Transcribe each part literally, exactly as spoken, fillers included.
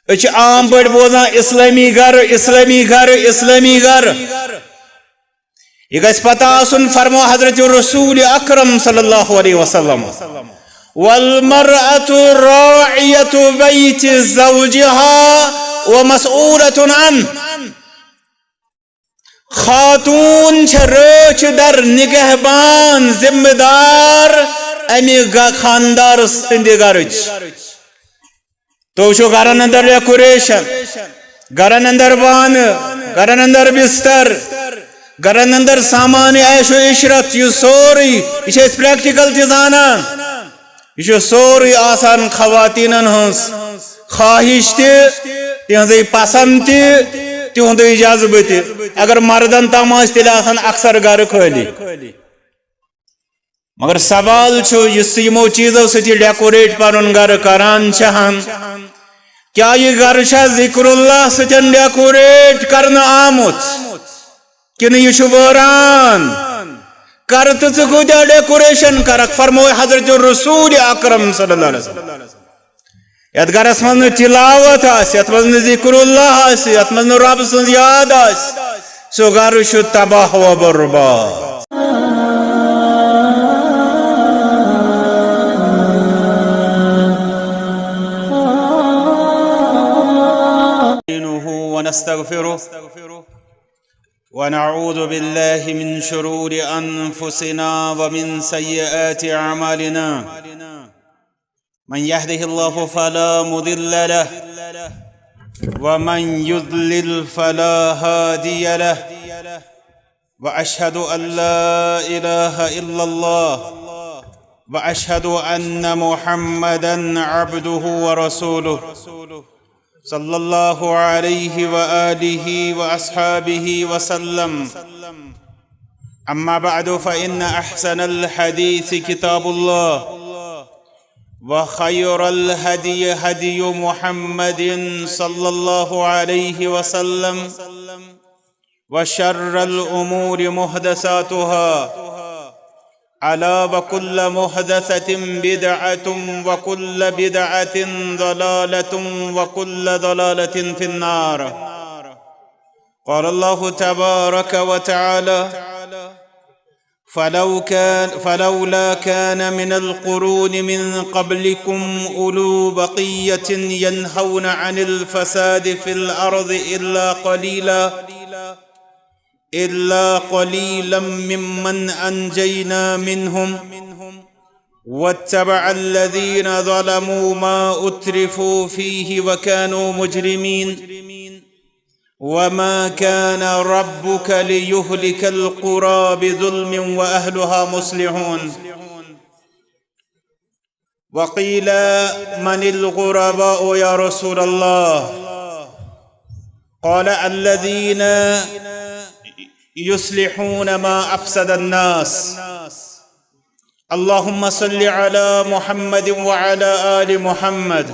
أسۍ چھِ عام پٲٹھۍ بوزان اسلٲمی گرٕ، اسلٲمی گرٕ، اسلٲمی گرٕ۔ یہِ گژھِ پتہ آسُن، فرمو حضرت رسول اکرم صلی اللہ علیہ وسلم، والمرأة راعية بيت زوجها ومسؤولة عنه۔ خاتون چھےٚ رٲچھ در، نگہبان، ذمہ دار امہِ گ-، خاندار سٕنٛدِ گرٕچ۔ تُہۍ وٕچھِو گرن اندر ڈیکوریشن، گرن اندر بانہٕ، گرن اندر بستر، گرن اندر سامان عیش و عشرت، یہِ سورُے، یہِ چھِ أسۍ پریکٹیکل تہِ زانان۔ یہِ چھُ سورُے آسان خواتیٖنن ہٕنٛز خواہش تہِ، تِہنٛزٕے پسند تہِ، تِہُنٛدُے جذبہٕ تہِ۔ اگر مردن تام آسہِ، تیٚلہِ آسن اکثر گرٕ خٲلی۔ مگر سوال چھُ، یُس یِمو چیٖزو سۭتۍ یہِ ڈیکوریٹ پنُن گرٕ کران چھِ ہن، کیٛاہ یہِ گرٕ چھا ذکر اللہ سۭتۍ ڈیکوریٹ کرنہٕ آمُت؟ کِنہٕ یہِ چھُ وٲران؟ کر تہٕ ژٕ کۭتیٛاہ ڈیکوریشن کرکھ، فرموو حضرت رسول اکرم صلی اللہ علیہ وسلم۔ یتھ گرس منٛز نہٕ تلاوت آسہِ، یتھ منٛز نہٕ ذکر اللہ آسہِ، یتھ منٛز نہٕ رب سٕنٛز یاد آسہِ، سُہ گرٕ چھُ تباہ و برباد۔ ونستغفره، ونعوذ بالله من شرور أنفسنا ومن سيئات أعمالنا. من يهده الله فلا مضل له، ومن يضلل فلا هادي له، وأشهد أن لا إله إلا الله، وأشهد أن محمدا عبده ورسوله، صلى الله عليه وآله وأصحابه وسلم. أما بعد، فإن أحسن الحديث كتاب الله، وخير الهدي هدي محمد صلى الله عليه وسلم، وشر الأمور محدثاتها، ألا وكل محدثة بدعة، وكل بدعة ضلالة، وكل ضلالة في النار. قال الله تبارك وتعالى: فلو كان، فلولا كان من القرون من قبلكم أولو بقية ينهون عن الفساد في الأرض إلا قليلا، إلا قليلا ممن أنجينا منهم، واتبع الذين ظلموا ما أترفوا فيه وكانوا مجرمين. وما كان ربك ليهلك القرى بظلم وأهلها مصلحون. وقيل: من الغرباء يا رسول الله؟ قال: الذين يصلحون ما أفسد الناس. اللهم صل على محمد وعلى آل محمد،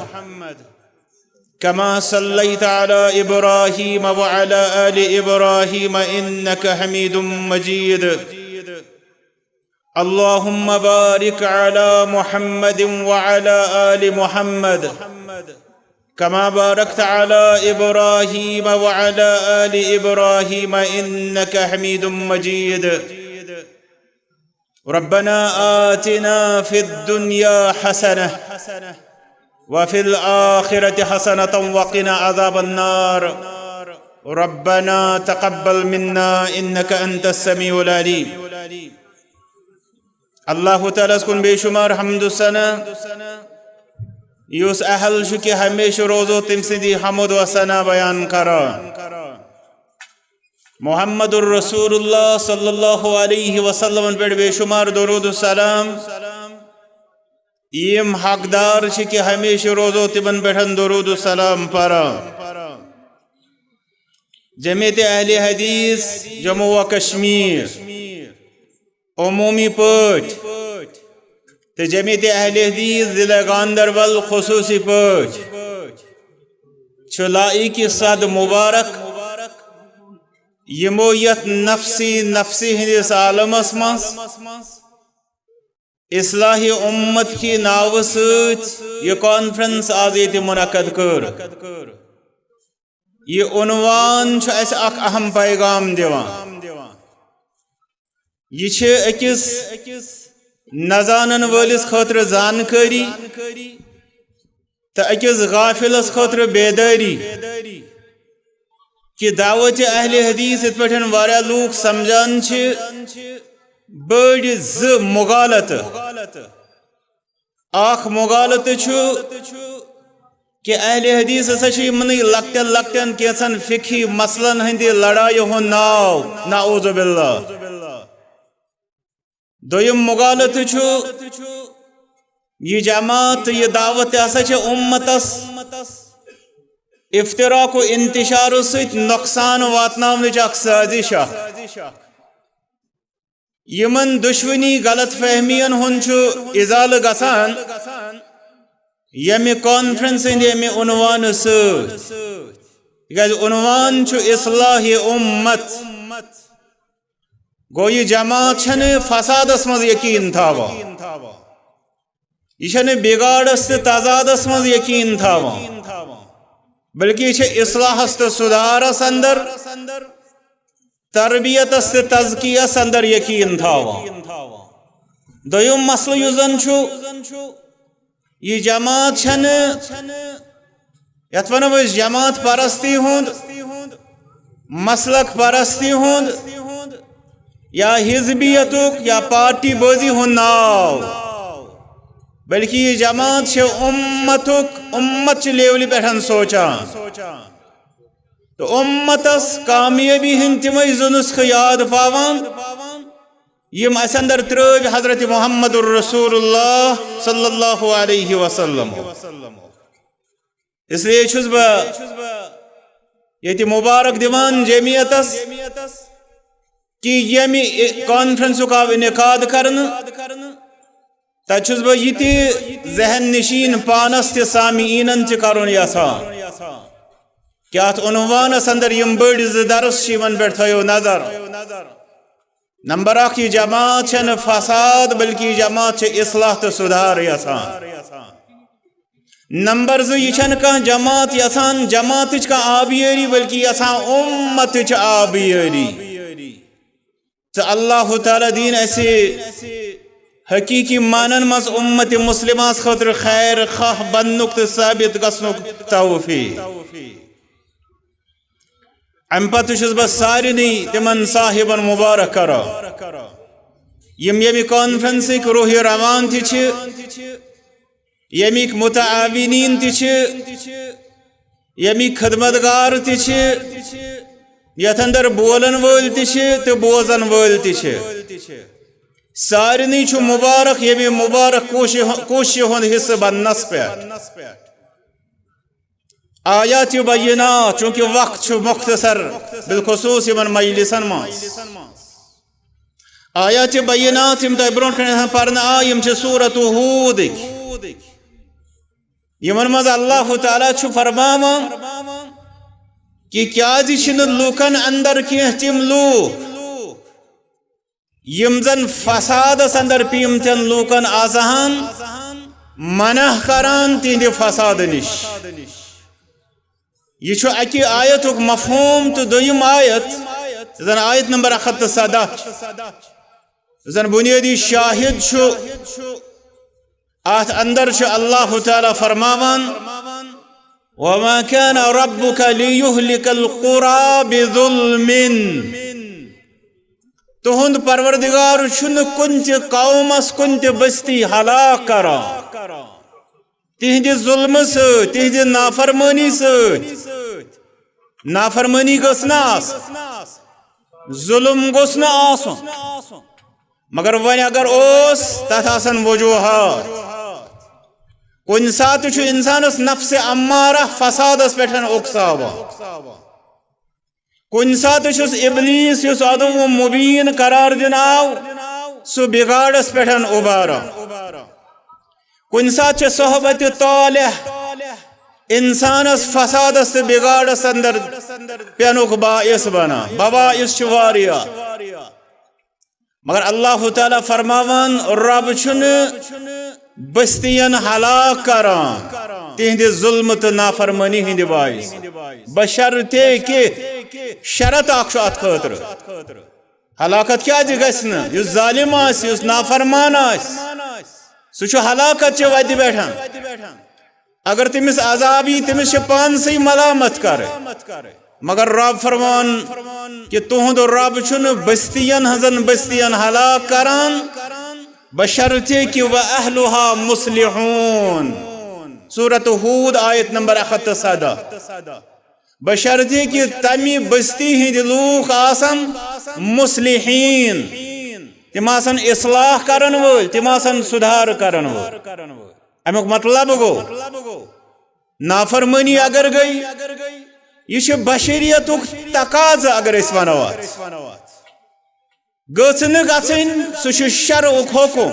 كما صليت على إبراهيم وعلى آل إبراهيم إنك حميد مجيد. اللهم بارك على محمد وعلى آل محمد، كما باركت على إبراهيم وعلى آل إبراهيم إنك حميد مجيد. ربنا آتنا في الدنيا حسنة وفي الآخرة حسنة وقنا عذاب النار. ربنا تقبل منا إنك أنت السميع العليم. اللہ تعالیٰ ہس کُن بے شمار حمد و ثنا، یُس اہل چھُ کہ ہمیشہ روزو تٔمۍ سٕنٛدی حمد و ثنا بیان کران۔ محمد الرسول اللہ صلی اللہ علیہ وسلم پٮ۪ٹھ بے شمار درود و سلام۔ یِم حقدار چھِ کہ ہمیشہ روزو تِمن پٮ۪ٹھ درود و سلام پران۔ جمعیت اہل حدیث جموں و کشمیر عمومی پٲٹھۍ تہٕ جمعیت اہل حدیث ضلع گاندربل خصوصی پٲٹھۍ چھُ لائق صد مبارک یِمو یتھ نفسی نفسی ہٕنٛدِس عالمس منٛز اصلاح امت کی ناو سۭتۍ یہِ کانفرنس آز ییٚتہِ منعقد کٔر۔ یہِ عنوان چھُ اَسہِ اکھ اہم پیغام دِوان۔ یہِ چھِ أکِس نہ زانن وٲلِس خٲطرٕ زانکٲری تہٕ أکِس غافلس خٲطرٕ بیدٲری۔ کہِ دعوت اہل حدیث یِتھ پٲٹھۍ واریاہ لوٗکھ سمجھان چھِ، بٔڑۍ زٕ مغالطہٕ۔ اکھ مغالطہٕ چھُ کہِ اہل حدیث ہسا چھِ یِمنٕے لۄکٹٮ۪ن لۄکٹٮ۪ن کینٛژن فقہی مسلن ہٕنٛدِ لڑایہِ ہُنٛد ناو، نعوذ باللہ۔ دوٚیِم مغالطہٕ چھُ، یہِ جماعت تہٕ یہِ دعوت تہِ ہسا چھِ امتس افتراق و انتشار سۭتۍ نۄقصان واتناونٕچ اکھ سازش اکھ۔ یِمن دشوٕنی غلط فہمین ہُنٛد چھُ ازالہٕ گژھان ییٚمہِ کانفرنس ہٕنٛدِ ییٚمہِ عنوانہٕ سۭتۍ، تِکیازِ عنوان چھُ اصلاح امت۔ گوٚو، یہِ جماعت چھنہٕ فسادس منٛز یقین تھاوان، یہِ چھنہٕ بگاڑس تہٕ تضادس منٛز یقین تھاوان، بلکہِ یہِ چھِ اصلاحس تہٕ سدھارس اندر، تربیتس تہٕ تزکیس اندر یقین تھاوان۔ دوٚیُم مسلہٕ یُس زن چھُ، یہِ جماعت چھنہٕ، یتھ ونو أسۍ جماعت پرستی ہُنٛد، مسلک پرستی ہُنٛد یا حزبیتُک یا پارٹی بٲزی ہُنٛد ناو، بلکہِ یہِ جماعت چھِ امتُک، امت چہِ لیولہِ پٮ۪ٹھ سونچان تہٕ امتس کامیٲبی ہٕنٛدۍ تِمے زٕ نسخہٕ یاد پاوان، یِم اسہِ اندر ترٲوۍ حضرت محمد الرسول اللہ صلی اللہ علیہ وسلم۔ اس لیے چھُس بہٕ ییٚتہِ مبارک دِوان جمعیتس کہِ ییٚمہِ کانفرنسُک آو انعقاد کرنہٕ، تتہِ چھُس بہٕ یہِ تہِ ذہن نشین پانس تہِ سامعیٖنن تہِ کرُن یژھان کہِ اتھ عنوانس اندر یِم بٔڑۍ زٕ درس چھِ، یِمن پٮ۪ٹھ تھٲیِو نظر۔ نمبر اکھ، یہِ جماعت چھنہٕ فساد، بلکہِ یہِ جماعت چھِ اصلاح تہٕ سدھار یژھان۔ نمبر زٕ، یہِ چھنہٕ کانٛہہ جماعت یژھان جماعتٕچ کانٛہہ آبیٲری، بلکہِ یژھان امتٕچ آبیٲری۔ تہٕ اللہ تعالیٰ دِیِن اسہِ حقیقی معنن منٛز امت مسلمس خٲطرٕ خیر خواہ بننُک تہٕ ثابت گژھنُک توفیق۔ امہِ پتہٕ چھُس بہٕ سارنٕے تِمن صاحبن مبارک کران، یِم ییٚمہِ کانفرنسٕکۍ روح روان تہِ چھِ، ییٚمِکۍ متعاونین تہِ چھِ، ییٚمِکۍ خدمتگار تہِ چھِ، یتھ اندر بولن وٲلۍ تہِ چھِ تہٕ بوزن وٲلۍ تہِ چھِ۔ سارنٕے چھُ مبارک ییٚمہِ مبارک کوشہِ، کوششہِ ہُنٛد حصہٕ بننس پٮ۪ٹھ۔ آیات بینات، چونکہ وقت چھُ مختصر، بالخصوص یِمن مجلسن منٛز۔ آیات بینات یِم تۄہہِ برونٛٹھ کنہِ آسان پرنہٕ آ، یِم چھِ سورت ہوٗدٕکۍ۔ یِمن منٛز اللہ تعالیٰ چھُ فرماوان کہِ کیازِ چھِنہٕ لوٗکن اندر کینٛہہ تِم لوٗکھ یِم زن فسادس اندر پیمتن لوٗکن آسہن منع کران تِہنٛدِ فساد نِش۔ یہِ چھُ اکہِ آیتُک مفہوم تہٕ دوٚیِم آیت، زن آیت نمبر اکھ ہتھ تہٕ سداہ چھِ، زن بنیٲدی شاہد چھُ۔ اتھ اندر چھُ اللہ تعالیٰ فرماوان، وما كان ربك ليهلك القرى بظلم۔ تُہُنٛد پروردگار چھُنہٕ کُنہِ تہِ قومس، کُنہِ تہِ بستی ہلاک کران تِہنٛدِ ظلمہٕ سۭتۍ، تِہنٛدِ نافرمٲنی سۭتۍ۔ نافرمٲنی گٔژھ نہٕ آسٕنۍ، ظلم گوٚژھ نہٕ آسُن۔ مگر وۄنۍ اگر اوس، تتھ آسن وجوہات۔ کُنہِ ساتہٕ چھُ انسانس نفس امارہ فسادس پٮ۪ٹھ اکساوان۔ کُنہِ ساتہٕ چھُس ابلیس، یُس عدو مبین قرار دِنہٕ آو، سُہ بگاڑس پٮ۪ٹھ اُباران۔ کُنہِ ساتہٕ چھِ صحبت طالح انسانس فسادس تہٕ بگاڑس اندر پینُک باعث بنان۔ بواعث چھِ واریاہ۔ مگر اللہ تعالیٰ فرماوان، رب چھُنہٕ بستین ہلاک کران تہنٛدِ ظلمہٕ تہٕ نافرمٲنی ہٕنٛدِ باعث، بشرطے کہ شرط اکھ چھُ اتھ خٲطرٕ۔ ہلاکت کیازِ گژھِ نہٕ؟ یُس ظالم آسہِ، یُس نافرمان آسہِ، سُہ چھُ ہلاکت چہِ وتہِ پٮ۪ٹھ۔ اگر تٔمِس عذاب یی، تٔمِس چھِ پانسٕے ملامت کرٕنۍ۔ مگر رب فرمان کہ تُہُنٛد رب چھُنہٕ بستین ہٕنٛزن بستین ہلاک کران، بشرطے کہ و اہلها مصلحون۔ سورت ہود، آیت نمبر اکھ ہتھ تہٕ سداہ۔ بشرطے کہ تمہِ بستی ہٕنٛدۍ لوٗکھ آسن مصلحین، تِم آسن اصلاح کرن وٲلۍ، تِم آسن سُدھار کرن وٲلۍ۔ امیُک مطلب گوٚو، نافرمٲنی اگر گٔے، یہِ چھِ بشریتُک تقاضہٕ، اگر أسۍ ونو اتھ۔ گٔژھ نہٕ گژھٕنۍ، سُہ چھُ شرعُک حکم۔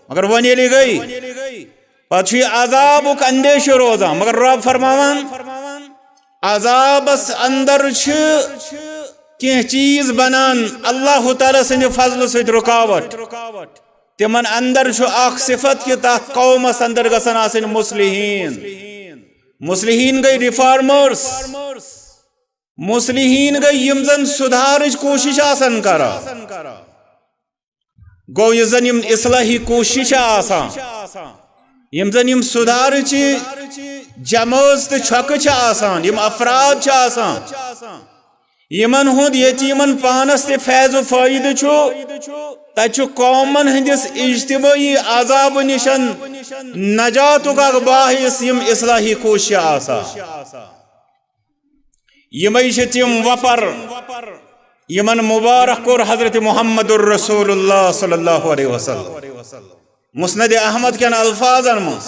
مگر وۄنۍ ییٚلہِ گٔے، پتہٕ چھُ یہِ عذابُک اندیشہٕ روزان۔ مگر رب فرماوان، عذابس اندر چھِ کینٛہہ چیٖز بنان اللہ تعالیٰ سٕنٛدِ فضلہٕ سۭتۍ رُکاوٹ۔ تِمن اندر چھُ اکھ صفت کہ تتھ قومس اندر گژھن آسٕنۍ مصلحین۔ مصلحین گٔے ریفارمرز۔ مصلحین گٔے یِم زن سُدھارٕچ کوٗشِش آسن کران۔ گوٚو، یُس زن یِم اصلاحی کوٗشِش چھِ آسان، یِم زن یِم سُدھارٕچہِ جمٲژ تہٕ چھۄکہٕ چھِ آسان، یِم افراد چھِ آسان، یِمن ہُنٛد ییٚتہِ یِمن پانس تہِ فیض و فٲیدٕ چھُ، تتہِ چھُ قومن ہٕنٛدِس اجتمٲعی عذابہٕ نِشن نجاتُک اکھ باعث یِم اصلاحی کوٗشِش چھِ آسان۔ یِمے چھِ تِم وۄپر یِمن مبارک کوٚر حضرت محمد الرسول اللہ صلی اللہ علیہ وسلم۔ مسند احمد کٮ۪ن الفاظن منٛز،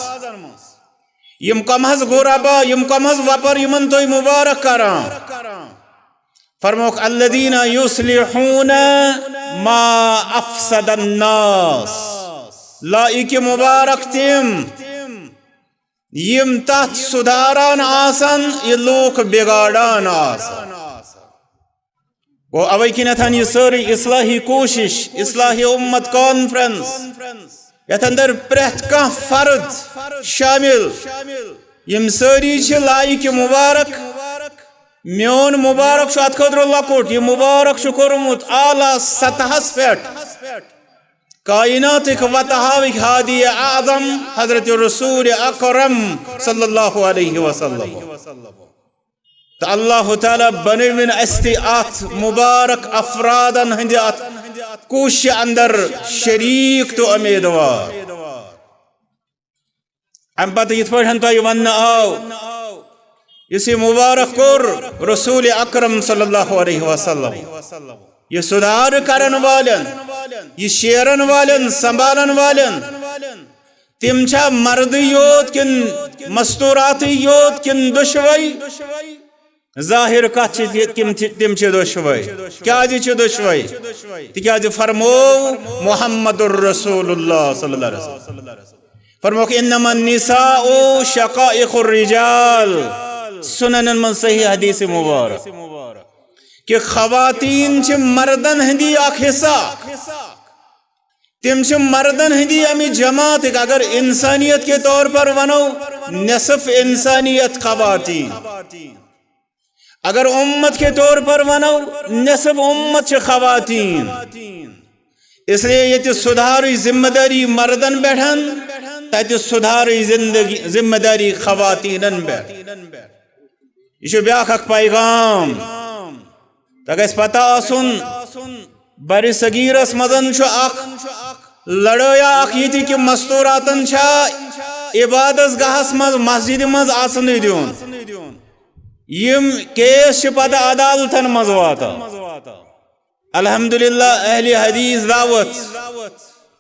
یِم کم حظ غربا، یِم کم حظ وۄپر یِمن تُہۍ مبارک کران۔ فرموکھ، الذین یصلحون ما افسد الناس، لائق مبارک تِم یِم تتھ سُدھاران آسن، یہِ لوٗکھ بگاڑان آسن۔ گوٚو، اوے کِنیتھ یہِ سٲرٕے اصلاحی کوٗشِش، اصلاحی امت کانفرنس، یتھ اندر پرٛٮ۪تھ کانٛہہ فرد شٲمِل، یِم سٲری چھِ لائق مبارک۔ میون مبارک چھُ اتھ خٲطرٕ لۄکُٹ، یہِ مبارک چھُ کوٚرمُت اعلیٰ سطحس پٮ۪ٹھ۔ کائناتٕکۍ وتہٕ ہاوٕکۍ ہادی اعظم حضرت رسول اکرم صلی اللہ علیہ وسلم۔ تہٕ اللہ تعالیٰ بنٲوِن اسہِ تہِ اتھ مبارک افرادن ہٕنٛدِ اتھ کوٗششہِ اندر شریٖک تہٕ امیدوار۔ امہِ پتہٕ یِتھ پٲٹھۍ تۄہہِ وننہٕ آو، یُس یہِ مبارک کوٚر رسول اکرم صلی اللہ علیہ وسلم، یہِ سُدھار کرن والٮ۪ن، یہِ شیرن والٮ۪ن، سنبھالن والٮ۪ن، تِم چھا مردٕے یوت کِن مستوٗراتٕے یوت کِن دۄشوے؟ ظٲہِر کتھ چھِ تہِ، تِم چھِ، تِم چھِ دۄشوے۔ کیازِ چھِ دۄشوے؟ تِکیازِ فرموو محمد الرسول اللہ صلی اللہ علیہ وسلم، فرموکھ، انما النساء شقائق الرجال۔ سننن منٛز صحیح حدیث مبارک کہ خواتین چھِ مردن ہٕنٛدی اکھ حصہ۔ تِم چھِ مردن ہٕنٛدی اَمہِ جماعتٕکۍ، اگر انسانیت کے طور پر ونو، نصف انسانیت خواتین۔ اگر امت کے طور پر ونو، نصف امت چھِ خواتین۔ اس لیے ییٚتہِ سُدھارٕچ ذمہ دٲری مردن پٮ۪ٹھ، تتہِ سُدھارٕچ زندگی، ذمہ دٲری خواتینن پٮ۪ٹھ۔ یہِ چھُ بیٛاکھ اکھ پیغام۔ تۄہہِ گژھِ پتہ آسُن، بر صغیرس منٛز چھُ اکھ لڑٲے اکھ ییٚتہِ کہِ مستوٗراتن چھا عبادت گاہس منٛز، مسجدِ منٛز اژنہٕ دیُن۔ یِم کیس چھِ پتہٕ عدالتن منٛز واتان۔ الحمدللہ، اہل حدیث دعوت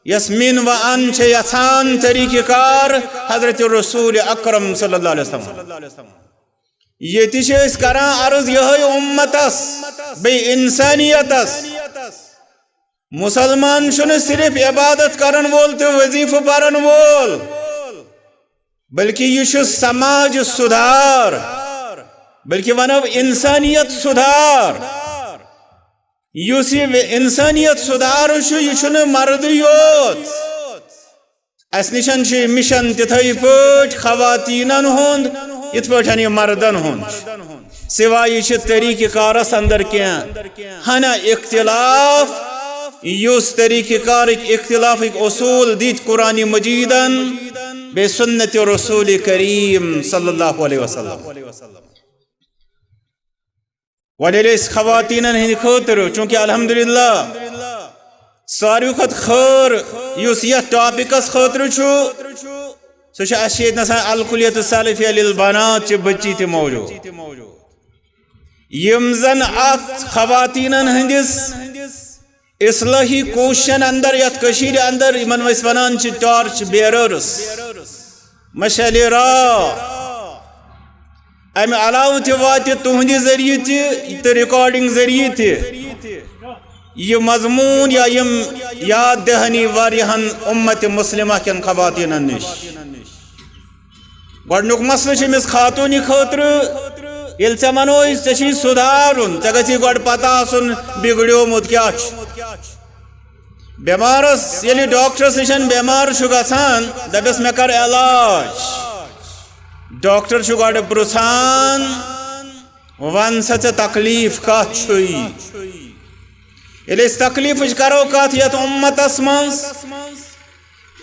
یس مین و ان چھِ یژھان طریقہ کار حضرت رسول اکرم صلی اللہ علیہ وسلم۔ ییٚتہِ چھِ أسۍ کران عرض یِہوٚے اُمتس، بیٚیہِ انسانیتس۔ مسلمان چھُنہٕ صرف عبادت کرن وول تہٕ وظیفہٕ پرن وول، بلکہِ یہِ چھُ سماج سُدھار، بلکہِ ونو انسانیت سُدھار۔ یُس یہِ انسانیت سدھار چھُ، یہِ چھُنہٕ مردٕے یوت۔ اسہِ نِشن چھُ یہِ مِشن تِتھے پٲٹھۍ خواتیٖنن ہُنٛد، یِتھ پٲٹھۍ یہِ مردن ہُنٛد چھُ۔ سوائے یہِ چھِ طریقہ کارس اندر کینٛہہ ہنا اختلاف، یُس طریقہ کارٕکۍ اختلافٕکۍ اصوٗل دِتۍ قرآن مجیدن بیٚیہِ سنت رسول کریم صلی اللہ علیہ وسلم۔ وۄنۍ ییٚلہِ أسۍ خواتیٖنن ہٕنٛدِ خٲطرٕ، چوٗنٛکہِ الحمدللہ ساروی کھۄتہٕ خٲر یُس یتھ ٹاپکس خٲطرٕ چھُ، سُہ چھُ اَسہِ چھِ ییٚتہِ نسان الکلیت السلفیہ للبنات چہِ بچی تہِ موجود، یِم زن اتھ خواتیٖنن ہٕنٛدِس اصلاحی کوششن اندر، یتھ کٔشیٖرِ اندر یِمن أسۍ ونان چھِ ٹارچ بیررس، مشعل راہ، امہِ علاوٕ تہِ واتہِ تُہنٛدِ ذٔریعہٕ تہِ تہٕ ریکارڈنگ ذٔریعہٕ تہِ یہِ مضموٗن یا یِم یاد دہانی واریاہن امت مسلمہ کٮ۪ن خواتیٖنن نِش۔ گۄڈٕنیُک مسلہٕ چھُ أمِس خاتوٗنہِ خٲطرٕ، ییٚلہِ ژےٚ ونو أسۍ ژےٚ چھُے سُدھارُن، ژےٚ گژھی گۄڈٕ پتہ آسُن بِگڑیومُت کیٛاہ چھُ۔ بٮ۪مارس ییٚلہِ ڈاکٹرس نِش بٮ۪مار چھُ گژھان، دپٮ۪س مےٚ کر علاج، ڈاکٹر چھُ گۄڈٕ پرژھان، ون سا ژےٚ تکلیف کتھ چھُے؟ ییٚلہِ أسۍ تکلیفٕچ کرو کتھ یتھ امتس منٛز،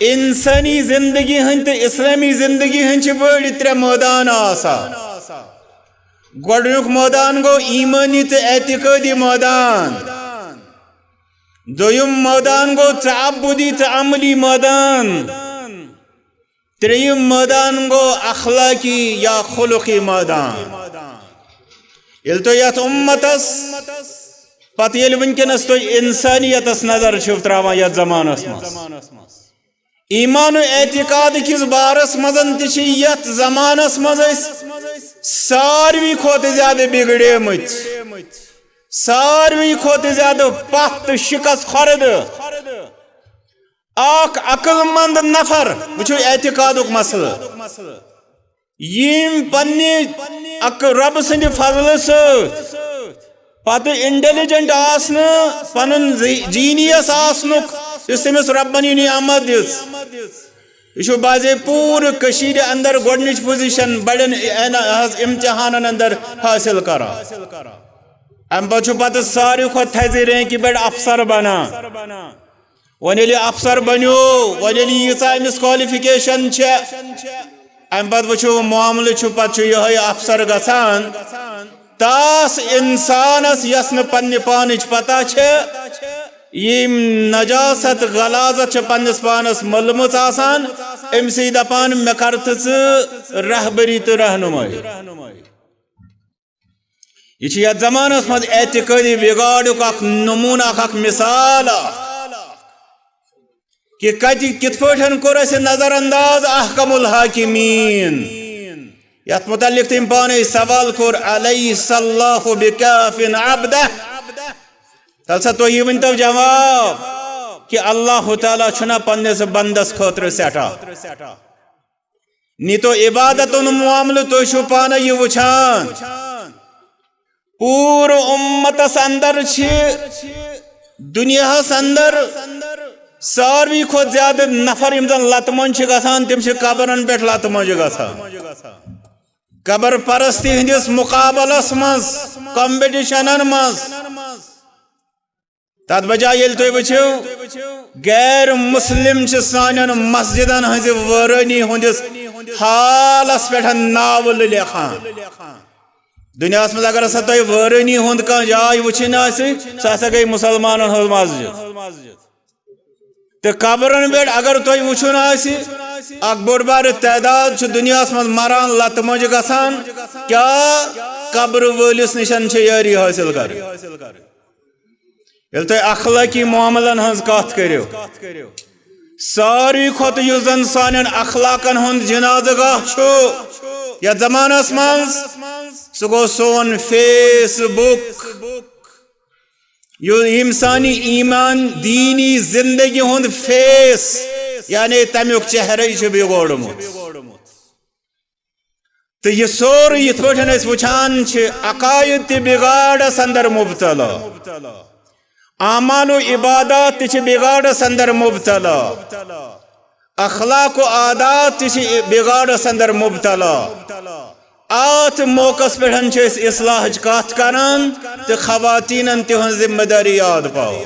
انسٲنی زندگی ہٕنٛدۍ تہٕ اسلٲمی زندگی ہٕنٛدۍ چھِ بٔڑۍ ترٛےٚ مٲدان آسان۔ گۄڈٕنیُک مٲدان گوٚو ایمٲنی تہٕ اعتقٲدی مٲدان، دوٚیُم مٲدان گوٚو تعبدی تہٕ عملی مٲدان، ترٛیٚیِم مٲدان گوٚو اخلٲقی یا خلقی مٲدان۔ ییٚلہِ تُہۍ یتھ امتس پتہٕ ییٚلہِ وٕنکیٚنس تُہۍ انسانیتس نظر چھِو تراوان یتھ زمانس منٛز، ایمان و اعتقاد کِس بارس منٛز تہِ چھِ یتھ زمانس منٛز أسۍ ساروی کھۄتہٕ زیادٕ بگڑیمٕتۍ، ساروی کھۄتہٕ زیادٕ پتھ تہٕ شکست خوردٕ۔ اکھ عقل مند نفر، وٕچھِو اعتقادُک مسلہٕ، یِم پننہِ اکھ رب سٕنٛدِ فضلہٕ سۭتۍ پتہٕ انٹیلیجنٹ آسنہٕ، پنُن جینیس آسنُک یُس تٔمِس ربن یہِ نعمت دِژ۔ یہِ چھُ بازے پوٗرٕ کٔشیٖرِ اندر گۄڈٕنِچ پوزیشن بڑٮ۪ن حظ امتحانن اندر حٲصِل کران۔ امہِ پتہٕ چھُ پتہٕ ساروی کھۄتہٕ تھزِ رینکہِ پٮ۪ٹھ افسر بنان۔ وۄنۍ ییٚلہِ افسر بنیو، وۄنۍ ییٚلہِ ییٖژاہ أمِس qualification چھےٚ، اَمہِ پتہٕ وٕچھو معاملہٕ چھُ، پتہٕ چھُ یِہوٚے افسر گژھان۔ تاس انسانس یس نہٕ پننہِ پانٕچ پتہ چھےٚ، یِم نجاست غلاظت چھےٚ پننِس پانس مٔلمٕژ آسان، أمۍ سٕے دپان، مےٚ کر تہٕ ژٕ رہبری تہٕ رہنمٲیی۔ یہِ چھُ یتھ زمانس منٛز اعتقٲدی بگاڑُک اکھ نمونہٕ، اکھ، اکھ مثال اکھ، کہِ کتہِ کِتھ پٲٹھۍ کوٚر اسہِ نظر انداز احکم الحاکمین، یتھ متعلق تٔمۍ پانے سوال کوٚر، الیس اللہ بکاف عبدہ؟ تل سا تُہۍ ؤنۍ تو جواب کہِ اللہ تعالیٰ چھُنہ پننِس بندس خٲطرٕ سٮ۪ٹھاہ؟ نی تو عبادتن معاملہٕ، تُہۍ چھِو پانہٕ یہِ وٕچھان۔ پوٗرٕ اُمتس اندر چھِ دُنیاہس اندر ساروی کھۄتہٕ زیادٕ نفر یِم زن لتہٕ منٛز چھِ گژھان، تِم چھِ قبرن پٮ۪ٹھ لتہٕ منٛز گژھان۔ قبر پرستی ہٕنٛدِس مقابلس منٛز، کمپٹیشنن منٛز۔ تتھ بجایہِ ییٚلہِ تُہۍ وٕچھِو، غیر مسلم چھِ سانٮ۪ن مسجدن ہٕنٛزِ وٲرٲنی ہٕنٛدِس حالس پٮ۪ٹھ ناولہٕ لیکھان۔ دُنیاہس منٛز اگر ہسا تۄہہِ وٲرٲنی ہُنٛد کانٛہہ جاے وٕچھِنۍ آسہِ، سۄ ہسا گٔے مسلمانن ہٕنٛز مسجد۔ تہٕ قبرن پٮ۪ٹھ اگر تۄہہِ وٕچھُن آسہِ، اکھ بوٚڑ بارٕ تعداد چھُ دُنیاہس منٛز مران، لتہٕ مۄنجہِ گژھان، کیٛاہ قبرٕ وٲلِس نِشن چھِ یٲری حٲصِل کرٕنۍ؟ ییٚلہِ تُہۍ اخلٲقی معاملن ہٕنٛز کتھ کٔرِو، ساروی کھۄتہٕ یُس زن سانٮ۪ن اخلاقن ہُنٛد جنازٕ گاہ چھُ یتھ زمانس منٛز، سُہ گوٚو سون فیس بُک۔ یُس ییٚمۍ سانہِ ایمان دینی زندگی ہُنٛد فیس، یعنی تمیُک چہرے چھُ بگوڑمُت۔ تہٕ یہِ سورُے یِتھ پٲٹھۍ أسۍ وٕچھان چھِ، عقاید تہِ بگاڑس اندر مبتلا۔ اعمال و عبادات تہِ چھِ بگاڑس اندر مبتلا، اخلاق و عادات تہِ چھِ بگاڑس اندر مبتلا۔ اتھ موقعس پٮ۪ٹھ چھِ أسۍ اصلاحٕچ کتھ کران تہٕ خواتینن تِہنٛز ذمہ دٲری یاد پاوو۔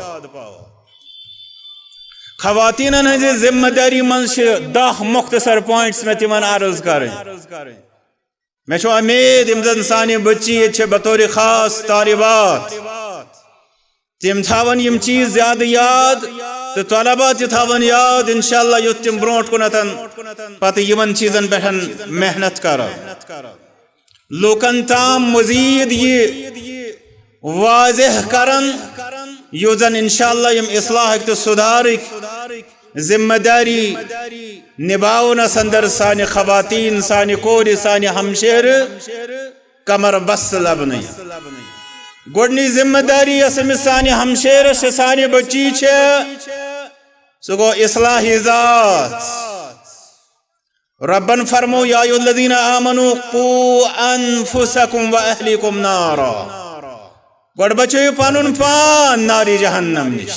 خواتینن ہٕنٛزِ ذمہ دٲری منٛز چھِ دَہ مختصر پوائنٹس مےٚ تِمن عرض کرٕنۍ۔ مےٚ چھُ امید، یِم زن سانہِ بچی ییٚتہِ چھِ بطور خاص طالبات، تِم تھاون یِم چیٖز زیادٕ یاد، تہٕ طلبا تہِ تھاون یاد، انشاءاللہ، یُتھ تِم برونٛٹھ کُنتھ پتہٕ یِمن چیٖزن پٮ۪ٹھ محنت کرن۔ لوٗکن تام مزید یہِ واضح کرن، یُتھ زن انشاءاللہ یِم اصلاحٕکۍ تہٕ سُدھارٕکۍ ذمہ دٲری نباونس اندر سانہِ خواتین، سانہِ کورِ، سانہِ ہمشیرٕ کمر بست لبنہٕ یِن۔ گۄڈٕنِچ ذمہ دٲری یۄس أمِس سانہِ ہمشیرس چھِ، سانہِ بچی چھِ، سُہ گوٚو اصلاح ذات۔ ربن فرمو، یا ایھا الذین آمنوا قوا انفسکم و اہلیکم نارا۔ گۄڈٕ بچٲیِو پنُن پان نارِ جہنم نِش۔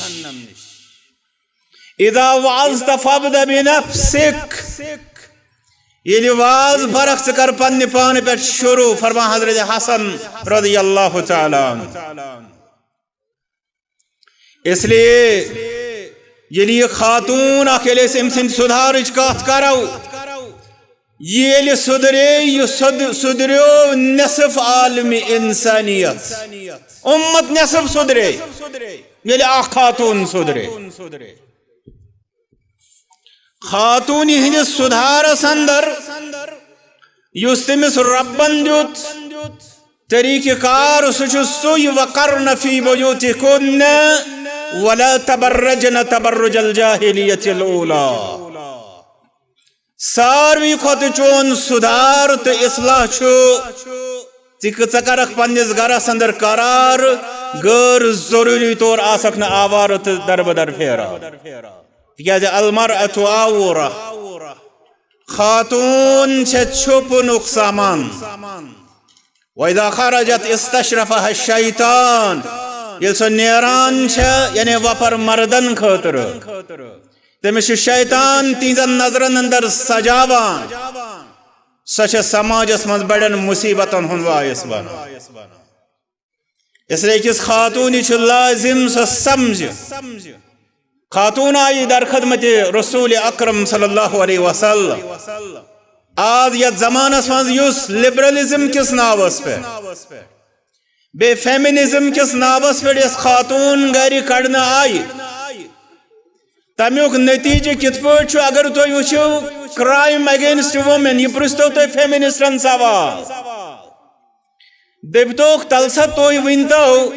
اذا وعظت فابدأ بنفسک۔ ییٚلہِ واز فرق، ژٕ کر پننہِ پانہٕ پٮ۪ٹھ شروع، فرمان حضرت حسن رضی اللہ تعالیٰ عنہ۔ اس لیے ییٚلہِ یہِ خاتون اکھ، ییٚلہِ أسۍ أمۍ سٕنٛدِ سُدھارٕچ کتھ کرو، ییٚلہِ سُدھرے، یہِ سُد-، سُدھریو نصف عالم انسانیت، امت نصف سُدھرے، ییٚلہِ اکھ خاتون سُدھرے۔ خاتونہِ ہٕنٛدِس سُدھارس اندر یُس تٔمِس رۄبن دیُت طریقہ کار، سُہ چھُ سُے، وقرن فی بیوتکن ولا تبرجن تبرج الجاہلیۃ الاولی۔ ساروی کھۄتہٕ چون سُدھار تہٕ اصلاح چھُ تہِ کہِ ژٕ کرکھ پننِس گرس اندر قرار، غٲر ضروٗری طور آسکھ نہٕ آوارٕ تہٕ دربدر پھیران۔ تِکیازِ المرأة عورة، خاتون چھےٚ چھُپنُک سامان۔ وإذا خرجت استشرفها الشيطان، ییٚلہِ سۄ نیران چھےٚ، یعنی وۄپر مردن خٲطرٕ، تٔمِس چھُ شیطان تِہنٛزن نظرن اندر سجاوان۔ سۄ چھےٚ سماجس منٛز بڑٮ۪ن مصیبتن ہُنٛد باعث بنان۔ اس لیے أکِس خاتوٗنہِ چھُ لازم سۄ سمجھِ۔ خاتون آیہِ در خدمت رسول اکرم صلی اللہ علیہ وسلم۔ آز یتھ زمانس منٛز یُس لبرلزم کِس ناوس پٮ۪ٹھ، بیٚیہِ فیمنزم کِس ناوس پٮ۪ٹھ یۄس خاتون گرِ کڑنہٕ آیہِ، تمیُک نتیجہٕ کِتھ پٲٹھۍ چھُ؟ اگر تُہۍ وٕچھِو crime against women، یہِ پرژھتو تُہۍ فیمنسٹن سوال۔ دٔپتوکھ، تَلہٕ سا تُہۍ ؤنۍتو،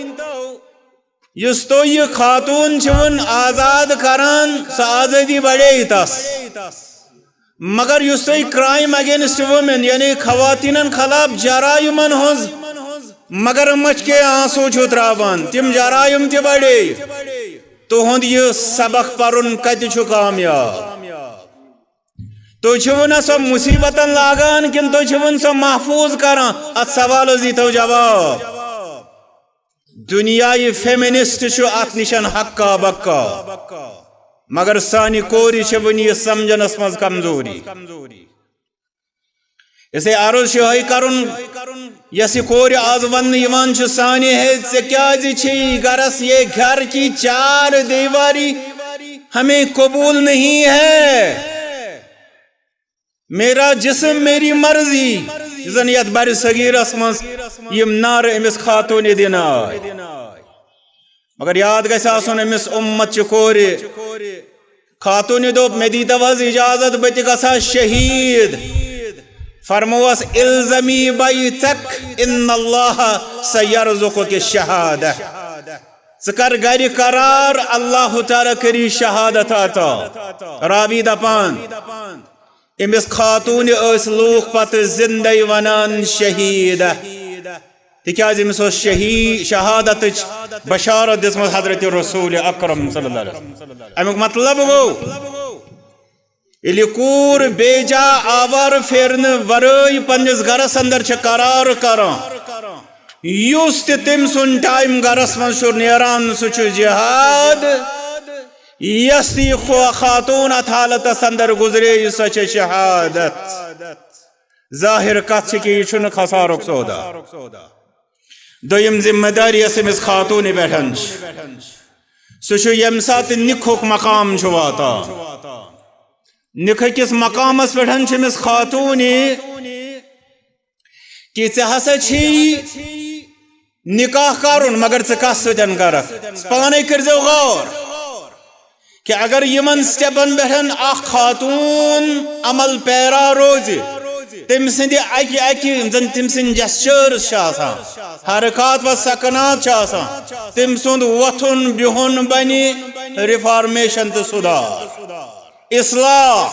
یُس تُہۍ یہِ خاتوٗن چھِوٕ آزاد کران، سۄ آزٲدی بڑے تس۔ مگر یُس تُہۍ crime against women، یعنی خواتینن خلاف جرائمن ہٕنٛز مگر مچھ کے آنسو چھِو تراوان، تِم جرائم تہِ بڑے۔ تُہُنٛد یہِ سبق پرُن کتہِ چھُ کامیاب؟ تُہۍ چھِوٕ نہ سۄ مصیبتن لاگان کِنہٕ تُہۍ چھِوٕ سۄ محفوظ کران؟ اتھ سوالس دیٖتو جواب۔ دُنیاہٕے فیمنسٹ چھُ اتھ نِشن ہکا بکا، مگر سانہِ کورِ چھِ وُنہِ یہِ سمجھنس منٛز کمزوری۔ اسے عرض چھُ یِہوٚے کرُن، یۄس یہِ کورِ آز وننہٕ یِوان چھُ، سانہِ ہے، ژےٚ کیازِ چھے گرس، یہ گھر کی چار دیواری ہمیں قبول نہیں ہے۔ میرا جسم میری مرضی، یُس زن یتھ بر صغیرس منٛز یِم نعرٕ أمِس خاتوٗنہِ دِنہٕ آے۔ مگر یاد گژھِ آسُن، أمِس اُمت چہِ کورِ خاتوٗنہِ دوٚپ، مےٚ دیٖتو حظ اجازت، بہٕ تہِ گژھٕ ہا شہیٖد۔ فرمووس، الزمی بیتک ان اللہ سیرزقک الشہادہ۔ ژٕ کر گرِ قرار، اللہ تعالیٰ کری شہادت عطا۔ راوی دپان، أمِس خاتوٗنہِ ٲسۍ لوٗکھ پتہٕ زِندَے ونان شہیٖدہ، تِکیازِ أمِس اوس شہی-، شہادتٕچ بشارت دِژمٕژ حضرت رسول اکرم صلی اللہ علیہ وسلم۔ اَمیُک مطلب گوٚو، ییٚلہِ کوٗر بے جا آوارٕ پھیرنہٕ ورٲے پننِس گرس اندر چھِ قرار کران، یُس تہِ تٔمۍ سُنٛد ٹائم گرس منٛز چھُ نیران، سُہ چھُ جہاد۔ یۄس تہِ یہِ خو-، خاتون اتھ حالتس اندر گزرے، سۄ چھےٚ شہادت۔ ظٲہر کتھ چھِ کہِ یہِ چھُنہٕ خسارُک سودا۔ دوٚیِم ذمہ دٲری یۄس أمِس خاتوٗنہِ پٮ۪ٹھ چھِ، سُہ چھُ ییٚمہِ ساتہٕ نِکہُک مقام چھُ واتان، نِکہٕ کِس مقامس پٮ۪ٹھ چھِ أمِس خاتوٗنہِ کہِ ژےٚ ہسا چھی نکاح کرُن، مگر ژٕ کس سۭتۍ کرکھ؟ پانے کٔرزیو غور کہِ اگر یِمن سٹیپن پٮ۪ٹھ اکھ خاتون عمل پیرا روزِ، تٔمۍ سٕنٛدِ اکہِ اکہِ، یِم زن تٔمۍ سٕنٛدۍ جسچٲرس چھِ آسان، حرکات و سکنات چھِ آسان، تٔمۍ سُنٛد وۄتھُن بِہُن بنہِ ریفارمیشن تہٕ سُدھار، اصلاح۔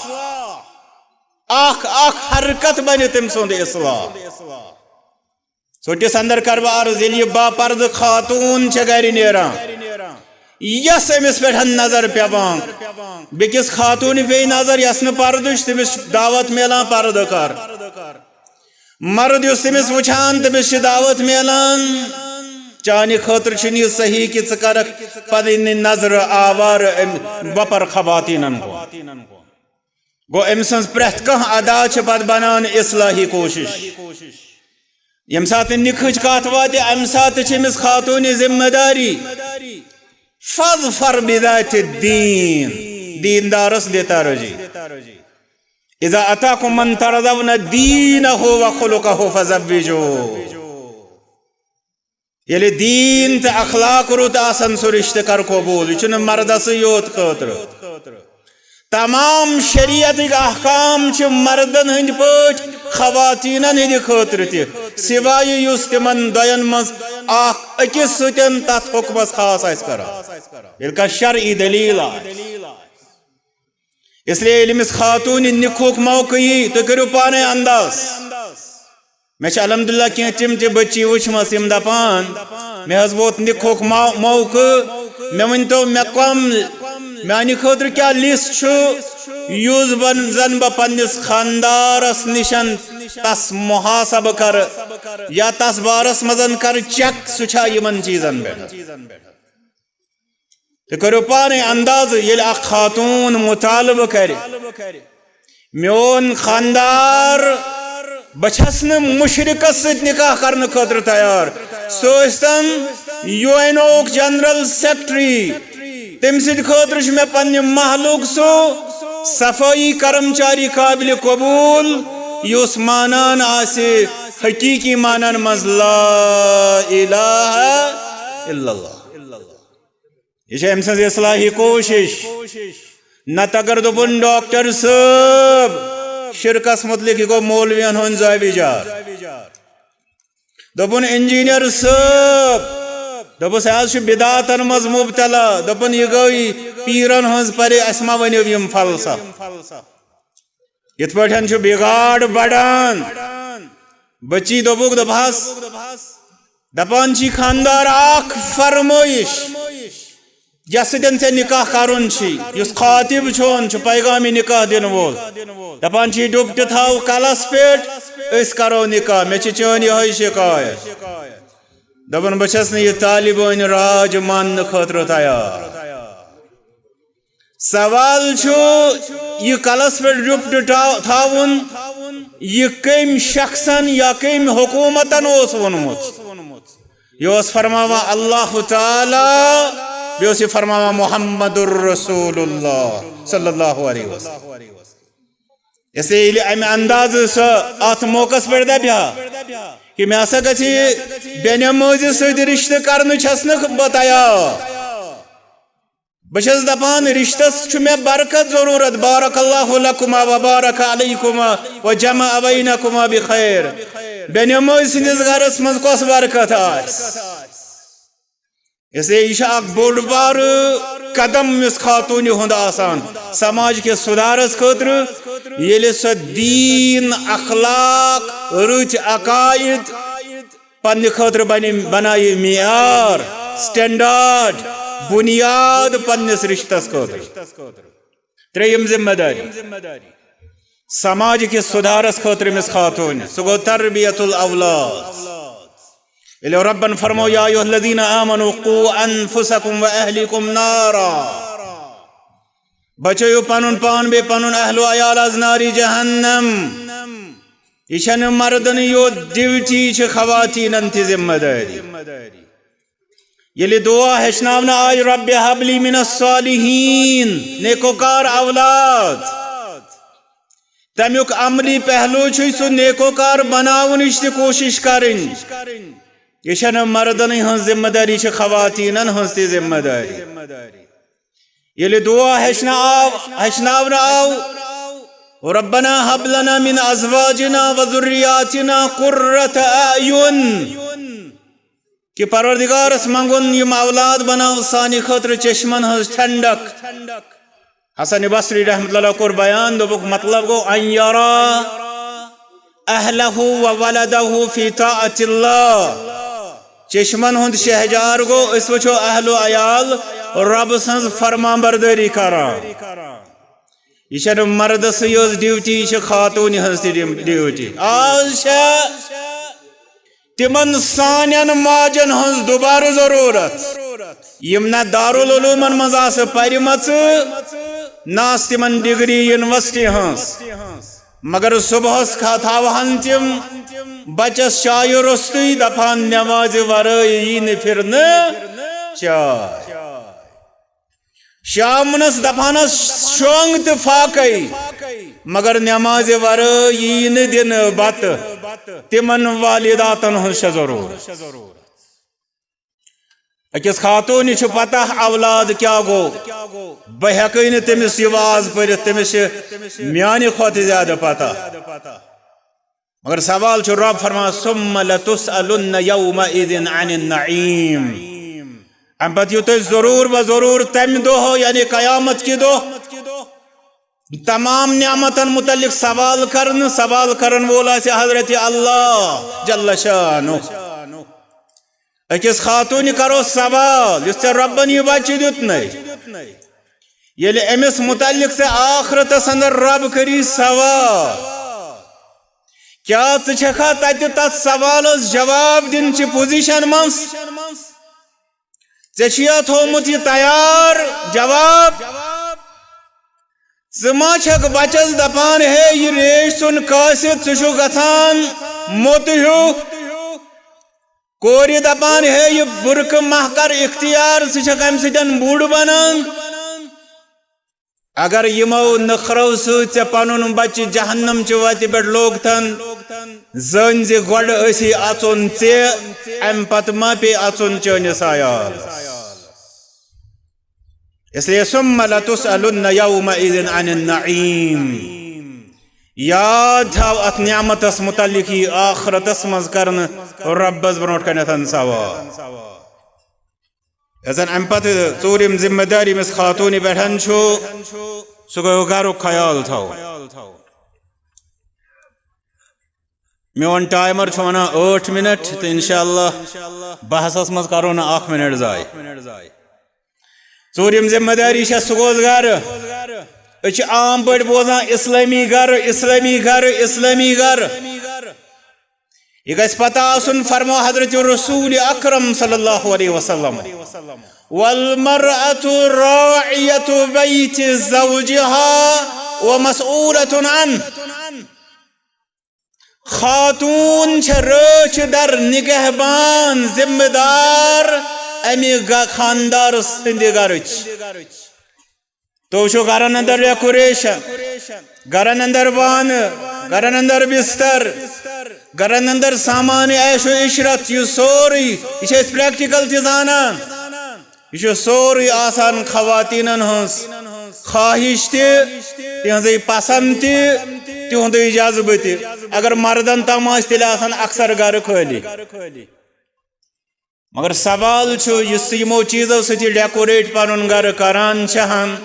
اکھ اکھ حرکت بنہِ تٔمۍ سُنٛد اصلاح۔ ژوٚٹِس اندر کرٕ بہٕ عرض، ییٚلہِ یہِ باپردٕ خاتوٗن چھےٚ گرِ نیران، یۄس أمِس پٮ۪ٹھ نظر پٮ۪وان، بیٚکِس خاتوٗنہِ پیٚیہِ نظر یۄس نہٕ پردٕ چھِ، تٔمِس چھِ دعوت میلان پردٕ کر۔ مرد یُس تٔمِس وٕچھان، تٔمِس چھِ دعوت میلان، چانہِ خٲطرٕ چھُنہٕ یہِ صحیح کہِ ژٕ کرکھ پنٕنہِ نظرٕ آوارٕ أمۍ وۄپر خواتیٖنن کُن۔ گوٚو، أمۍ سٕنٛز پرٛٮ۪تھ کانٛہہ ادا چھِ پتہٕ بنان اصلاحی کوٗشش۔ ییٚمہِ ساتہٕ نِکہٕچ کتھ واتہِ، امہِ ساتہٕ چھِ أمِس خاتوٗنہِ ذمہ داری، فاظفر بذات الدین، دیندارس دِ ترجیح۔ اذا اتاکم من ترضون دینہ و خلقہ فزوجوہ۔ ییٚلہِ دیٖن تہٕ اخلاق رُت آسن، سُہ رِشتہٕ کر قبوٗل۔ یہِ چھُنہٕ مردسٕے یوت خٲطرٕ۔ تمام شریعتٕکۍ احکام چھِ مردن ہٕنٛدۍ پٲٹھۍ خواتیٖنن ہٕنٛدِ خٲطرٕ تہِ، سوائے یُس تِمن دۄین منٛز اکھ أکِس سۭتۍ تتھ حُکمس خاص آسہِ کران، ییٚلہِ کانٛہہ شرعی دٔلیٖل آسہِ۔ اس لیے ییٚلہِ أمِس خاتوٗنہِ نِکہُک موقعہٕ یی، تُہۍ کٔرِو پانے انداز۔ مےٚ چھِ الحمدللہ کینٛہہ تِم تہِ بٔچی وٕچھمَژ یِم دَپان، مےٚ حظ ووت نِکہُک مو-، موقعہٕ، مےٚ ؤنۍتو مےٚ کَم، میٛانہِ خٲطرٕ کیٛاہ لِسٹ چھُ، یُس بہٕ زَن بہٕ پنٛنِس خانٛدارَس نِش تَس محاسبہٕ کَرٕ یا تَس بارَس منٛز کَرٕ چیک، سُہ چھا یِمَن چیٖزَن پٮ۪ٹھ؟ تُہۍ کٔرِو پانے اندازٕ، ییٚلہِ اکھ خاتوٗن مُطالبہٕ کرِ، میون خاندار، بہٕ چھَس نہٕ مُشرِکس سۭتۍ نکاح کرنہٕ خٲطرٕ تیار، سُہ ٲسۍتن یو این اوُک جنرل سیکرٹری، تٔمۍ سٕنٛدِ خٲطرٕ چھُ مےٚ پننہِ محلُک سُہ صفٲیی کرمچاری قابل قبول، یُس مانان آسہِ حقیقی معنن منٛز لا الہ الا اللہ۔ یہِ چھےٚ أمۍ سٕنٛز اصلاحی کوٗشِش۔ نتہٕ اگر دوٚپُن، "ڈاکٹر صٲب، شرکس مُتعلق یہِ گوٚو مولوین ہُنٛد زٲوِجار۔" دوٚپُن، "انجینئر صٲب"، دوٚپُس، "یہِ حظ چھُ بدعاتن منٛز مبتلا۔" دوٚپُن، "یہِ گٔے پیٖرن ہٕنٛز پرے، اَسہِ ما ؤنِو یِم فلسفہٕ؟" یِتھ پٲٹھۍ چھُ بِگاڑ بڑان۔ بٔچی دوٚپُکھ، دوٚپہَس، دپان چھی خاندار اکھ فرمٲیش، یس سۭتۍ ژےٚ نکاح کرُن چھی، یُس خاطب چون چھُ، پیغام نکاح دِنہٕ وول۔ دپان چھی، ڈُپٹہٕ تھاو کلس پٮ۪ٹھ، أسۍ کرو نکاح، مےٚ چھِ چٲنۍ یِہوٚے شکایت۔ دپان، بہٕ چھَس نہٕ یہِ طالبٲنۍ راج ماننہٕ خٲطرٕ تیار۔ سوال چھُ، یہِ کلس پٮ۪ٹھ ڈُپٹہٕ ٹا-، تھاوُن، یہِ کٔمۍ شخصن یا کٔمۍ حکومتن اوس ووٚنمُت؟ یہِ اوس فرماوان اللہ تعالیٰ، بیٚیہِ اوس یہِ فرماوان محمد رسول اللہ صلی اللہ علیہ وسلم۔ اس لیے ییٚلہِ امہِ اندازٕ سۄ اتھ موقعس پٮ۪ٹھ دپہِ ہا کہِ مےٚ ہسا گژھِ بے نمٲزِ سۭتۍ رشتہٕ کرنہٕ، چھَس نہٕ بہٕ تیار۔ بہٕ چھَس دَپان، رِشتَس چھُ مےٚ برکت ضروٗرت۔ بارک اللہ لکما و بارک علیکما و جمع بینکما بخیر۔ بے نمٲزۍ سٕنٛدِس گرس منٛز کۄس برکت آسہِ؟ اس لیے یہِ چھُ اکھ بوٚڑ بارٕ قدم یُس خاتوٗنہِ ہُنٛد آسان سماج کِس سُدھارس خٲطرٕ، ییٚلہِ سۄ دیٖن، اخلاق، رٕتۍ عقاید، پننہِ خٲطرٕ بنہِ، بنایہِ معیار، سٹینڈارڈ، بنیاد پننِس رشتس خٲطرٕ۔ ترٛیٚیِم ذمہ دٲری، سماج کِس سُدھارس خٲطرٕ أمِس خاتوٗنہِ، سُہ گوٚو تربیت الاولاد۔ ییٚلہِ رۄبن فرمو، یا ایھا الذین آمنوا قوا انفسکم و اہلیکم نارا، بچٲیِو پنُن پان بیٚیہِ پنُن اہل و عیال از نارِ جہنم۔ یہِ چھنہٕ مردن یوت ڈیوٹی، یہِ چھِ خواتینن تہِ ذمہ دٲری۔ ییٚلہِ دعا ہیٚچھناونہٕ آیہِ، رب ہب لی من الصالحین، نیکوکار اولاد، تمیُک عملی پہلو چھُ سُہ نیکوکار بناونٕچ تہِ کوٗشِش کرٕنۍ۔ یہِ چھنہٕ مردنٕے ہٕنٛز ذمہ دٲری، یہِ چھِ خواتینن ہٕنٛز تہِ ذمہ دٲری۔ ییٚلہِ دعا ہیٚچھنہٕ آو، ہیٚچھناونہٕ آو، ربنا ہب لنا من ازواجنا و ذریاتنا قرۃ اعین، کہِ پروردگارس منگُن، یِم اولاد بناو سانہِ خٲطرٕ چشمن ہٕنٛز ٹھنڈک۔ حسن بصری رحمۃ اللہ کوٚر بیان، دوٚپُکھ، مطلب گوٚو، ان یرا اہلہ و ولدہ فی طاعت اللہ۔ چشمن ہُنٛد شہجار گوٚو، أسۍ وٕچھو اہل و عیال رۄب سٕنٛز فرمان بردٲری کران۔ یہِ چھنہٕ مردسٕے یٲژ ڈیوٹی، یہِ چھِ خاتوٗنہِ ہٕنٛز تہِ ڈیم-، ڈیوٹی۔ آز چھےٚ تِمن سانٮ۪ن ماجن ہٕنٛز دُبارٕ ضروٗرت، یِم نہ دارالعلومن منٛز آسہٕ پرِمژٕ، نہ آسہٕ تِمن ڈگری یونیورسٹی ہٕنٛز، مگر صبحس کھا-، تھاوہن تِم بچس چایہِ روٚستُے، دپان، نٮ۪مازِ ورٲے یی نہٕ پھرنہٕ چاے۔ شامنس دپانس شۄنگ تہٕ فاقے، مگر نمازِ ورٲے یی نہٕ دِنہٕ بتہٕ۔ تِمن والداتن ہٕنٛز چھےٚ ضروٗرت۔ أکِس خاتوٗنہِ چھُ پتہ اولاد کیٛاہ گوٚو۔ بہٕ ہٮ۪کٕے نہٕ تٔمِس یہِ واز پٔرِتھ، تٔمِس چھِ میانہِ کھۄتہٕ زیادٕ پتہ۔ مگر سوال چھُ، رب فرمان، ثم لتسألن یومئذ عن النعیم۔ امہِ پتہٕ یِیِو تۄہہِ ضروٗر بہ ضروٗر تمہِ دۄہ، یعنی قیامت کہِ دۄہ، تمام نعمتن متعلق سوال کرنہٕ۔ سوال کرن وول آسہِ حضرت اللہ جل شانہ۔ أکِس خاتوٗنہِ کرو سوال، یُس ژےٚ رۄبن یہِ بچہِ دیُتنَے، ییٚلہِ أمِس متعلق ژےٚ آخرتس اندر رب کری سوال، کیٛاہ ژٕ چھکھا تتہِ تتھ سوالس جواب دِنچہِ پوزیشن منٛز؟ ژےٚ چھُیا تھوٚومُت یہِ تیار جواب؟ ژٕ ما چھکھ بچس دپان، ہے، یہِ ریش ژھُن کٲسِتھ، ژٕ چھُکھ گژھان موٚت ہیوٗ؟ کورِ دپان، ہے، یہِ برقعہٕ مہ کر اختیار، ژٕ چھکھ امہِ سۭتۍ بوٚڑ بنان۔ اگر یِمو نخرو سۭتۍ ژےٚ پنُن بچہِ جہنم چہِ وتہِ پٮ۪ٹھ لوگتھن، زٲنۍ زِ گۄڈٕ ٲسی اژُن ژےٚ، امہِ پتہٕ ما پیٚیہِ اژُن چٲنِس عیالس۔ اس لیے ثم لتسألن یومئذ عن النعیم۔ یاد تھاو، اتھ نعمتس متعلق یی آخرتس منٛز کرنہٕ رۄبس برونٛٹھ کنٮ۪تھ سوال۔ یۄس زن امہِ پتہٕ ژوٗرِم ذمہ دٲری أمِس خاتوٗنہِ پٮ۪ٹھ چھُ، سُہ گوٚو گرُک خیال تھاوُن۔ میون ٹایمر چھُ ونان ٲٹھ منٹ، تہٕ انشاءاللہ بحثس منٛز کرو نہٕ اکھ منٹ ضایع۔ ژوٗرِم ذمہ دٲری چھےٚ، سُہ گوٚژھ گرٕ۔ أسۍ چھِ عام پٲٹھۍ بوزان، اسلٲمی گرٕ، اسلٲمی گرٕ، اسلٲمی گرٕ۔ یہِ گژھِ پتہ آسُن، فرمو حضرت رسول اکرم صلی اللہ علیہ وسلم، والمرأة راعية بيت زوجها ومسؤولة عنه۔ خاتوٗن چھےٚ رٲچھ در، نگہبان، ذمہ دار امہِ گ-، خاندار سٕنٛدِ گرٕچ۔ تو وٕچھو گرن اندر ڈیکوریشن، گرن اندر بانہٕ، گرن اندر بستر، گرن اندر سامان عیش و عشرت، یہِ سورُے، یہِ چھِ أسۍ پریکٹیکل تہِ زانان۔ یہِ چھُ سورُے آسان خواتیٖنن ہٕنٛز خواہش تہِ، تِہنٛزٕے پسند تہِ، تِہُنٛدُے جذبہٕ تہِ۔ اگر مردن تام آسہِ، تیٚلہِ آسن اکثر گرٕ خٲلی۔ مگر سوال چھُ، یُس یِمو چیٖزو سۭتۍ یہِ ڈیکوریٹ پنُن گرٕ کران چھِ ہن،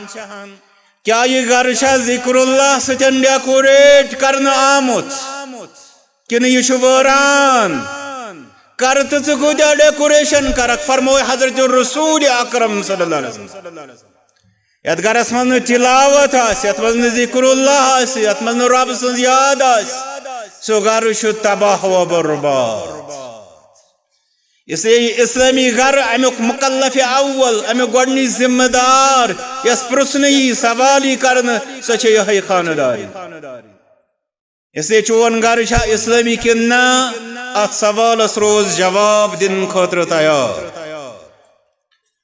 کیٛاہ یہِ گرٕ چھا ذکر اللہ سۭتۍ ڈیکوریٹ کرنہٕ آمُت؟ کِنہٕ یہِ چھُ وٲران؟ کر تہٕ ژٕ کۭتیاہ ڈیکوریشن کرکھ، فرموو حضرت رسول اکرم صلی اللہ علیہ وسلم۔ یتھ گرس منٛز نہٕ تلاوت آسہِ، یتھ منٛز نہٕ ذکر اللہ آسہِ، یتھ منٛز نہٕ رۄب سٕنٛز یاد آسہِ، سُہ گرٕ چھُ تباہ و برباد۔ اس لیے یہِ اسلٲمی گرٕ، امیُک مکلف اول، امیُک گۄڈٕنِچ ذمہٕ دار، یس پرژھنہٕ یی، سوال یی کرنہٕ، سۄ چھےٚ یِہوٚے خانہٕ داری۔ اس لیے چون گرٕ چھا اسلٲمی کِنہٕ نہ، اتھ سوالس روز جواب دِنہٕ خٲطرٕ تیار۔